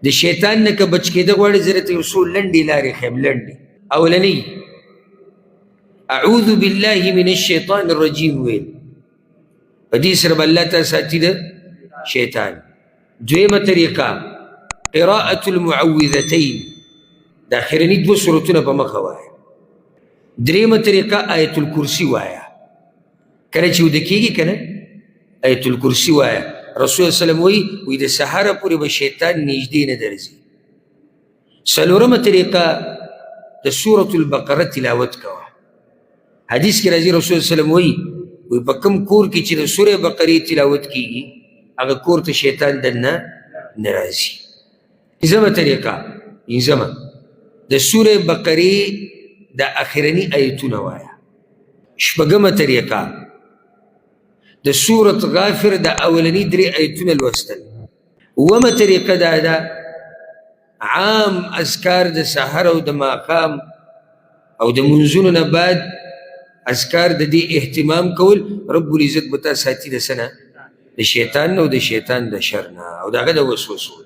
د شیطان نه که بچ کېده غواړې، زه درته یو څو لنډې لارې ښیم، لنډې. اولنۍ، اعوذ بالله من الشیطان الرجیم ویل، په دې سره به الله تا ساتي د شیطان. دویمه طریقه، قراءة المعوذتین، د اخرني دوه سورتونه په مخه وایه. درېیمه طریقه، آیت الکرسي وایه، کله چې ویده کېږي که نه، آیت الکرسي وایه. رسول الله وسلم وایي، وایي د سهاره پورې به شیطان نږدې نه درځي. څلورمه طریقه، د سورة البقره تلاوت کوه. حدیث کې راځي، رسول الله وسلم وایي، وایي په کوم کور کې چې د سورې بقرې تلاوت کیږي، هغه کور ته شیطان دننه نه راځي. پنځمه طریقه، پنځمه، د سورې بقرې د اخرني آیتونه وایه. شپږمه طریقه، د سورت غافر د اولني درې آیتونه لوستل. اوومه طریقه دا ده، عام اذکار د سحر او د ماښام او د منځونو نه بعد اذکار د دې اهتمام کول، رب العزت به تا ساتي د څه نه؟ د شیطان نه او د شیطان د شر نه او د هغه د وسوسو.